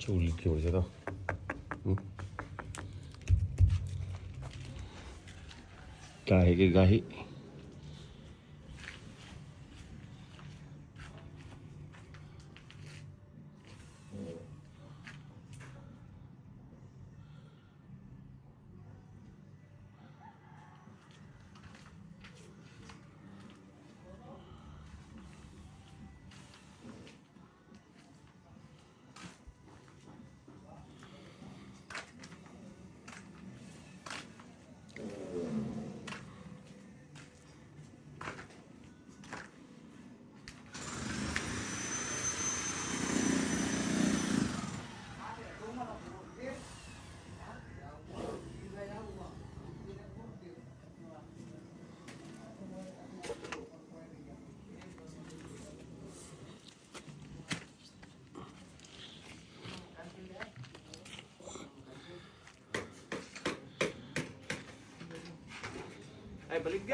Sulit kayo sa to. Gahi kay gahi.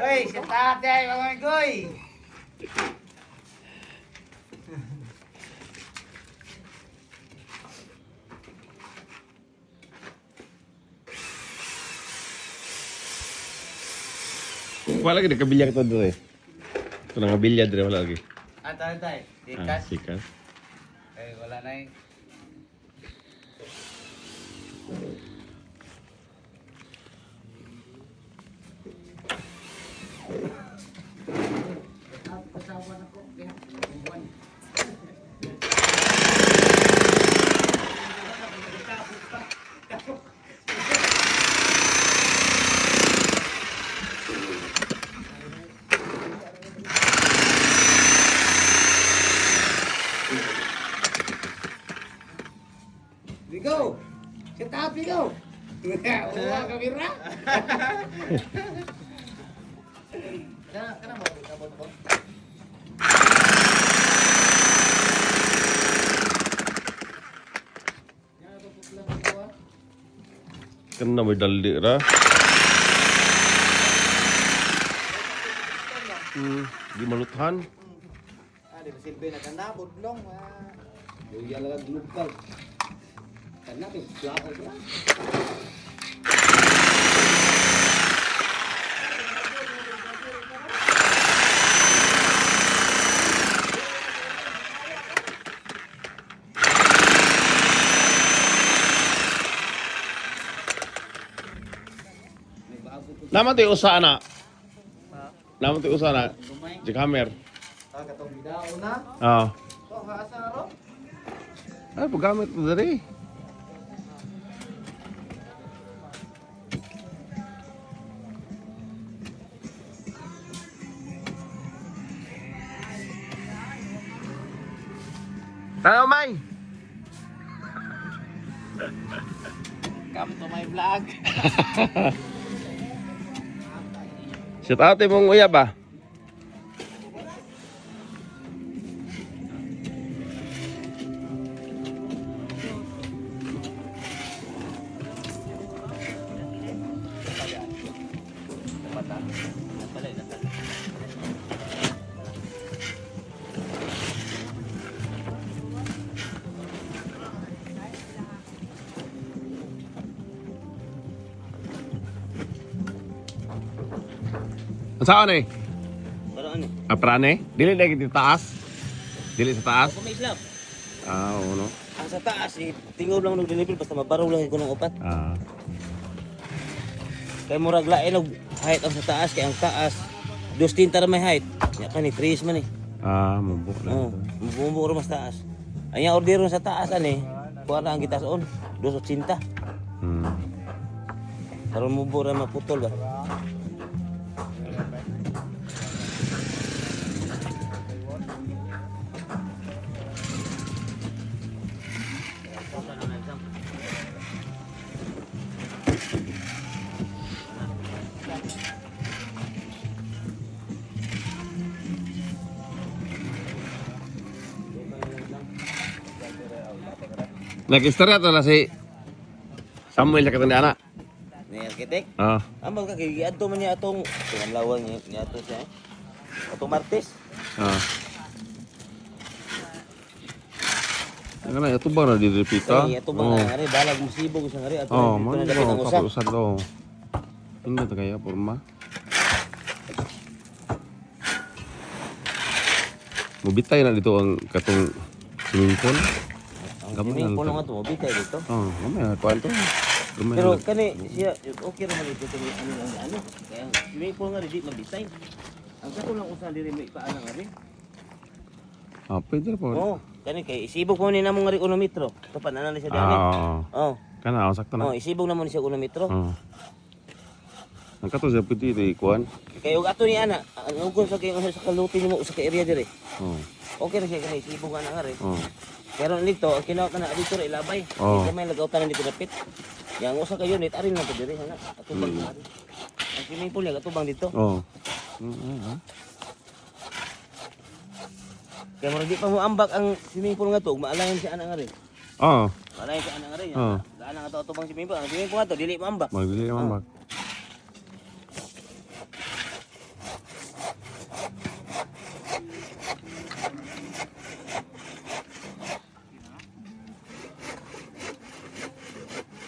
Uy, si tatay, mga goy. Wala lagi nakabilya ka to dire. Ito na nga bilya dire wala lagi. Ah, tayo tayo. Ah, Tikas. sikas. Eh, wala na eh. We go! Sit up, we go! Uwa, kamera! Kana mo, abot ko. Kana may daldi ra. Di maluthan. Ah, di ba silbi na kana, budlong. Ah. Luya lang glukal. Kana, kay plako ba? Naman tayo usa na. Naman tayo usa na. Gumay. Jackhammer. Ah, katong bidao na. Ah. So, asa na ro? Ay, paggamit mo diri. Tanaw, May! Come to my vlog. Shout out mong uyab ah. Ang saan eh? Para ano? Ah, prane? Dili na kita taas. Dili sa taas. Ako may slap. Ah, oo no. Ang sa taas, eh, tingob lang og delivery basta mabaraw lang ko ng upat. Ah. Kay murag lain og height ang sa taas kay ang taas dos tinta ra may height. Nya kani tres man eh. Ah, mabuk lang. Oo, bumubuo ra mas taas. Ang iya order sa taas ani, kuha na ang gitason, 280. Karon mubo ra maputol ba. Nag-istorya to na si Samuel sa katong anak. Ni architect, Ah. ambag ka kay giadto man niya atong tinamlawan niya niya ato siya. Eh. Atong Martes. Ah. Ang kana ato ba na diri pita? Kay ato ba nga ari balag musibog sa ngari ato Oh, dito man na dapit ang usa. Kapag usad oh. Hindi ta kaya porma. Mubitay na dito ang katong swimming pool. Ang Gamay swimming na pool lang nga to, bitay dito. Oh, gamay na kuan to. Gamay Pero na. kani siya okay ra man dito kani ano lang ano. Kaya ang swimming pool nga di mabitay. Ang kato lang usa diri may paana nga rin. Ah, pwede ra po. Oh, kani kay isibog mo ni namo nga rin uno metro. Tupan ana ni siya dani. Ah, Oh. kana oh, sakto na. Oh, isibog na mo ni siya uno metro. Oh. Ang kato siya pwede di kuan. Kay og ato ni ana, ang ugon sa kay usa sa kaluti nimo usa ka area diri. Oh. Okay ra siya kani isibog ana nga rin. Oh. Pero dito, ang kinaw ka na dito ra ilabay. Oh. Kay may lagaw tanan dito dapit. Yang usa ka unit arin lang to diri ana. Atubang ari. Ang swimming pool niya atubang dito. Oh. Mm, Kay murag di pa mo ambak ang swimming pool nga to, ug maalayan siya ana nga rin. Oh, Maalayan siya ana nga rin. Oh. Gaan nga to atubang swimming pool. Ang swimming pool nga to dili maambak. magdili naman bak.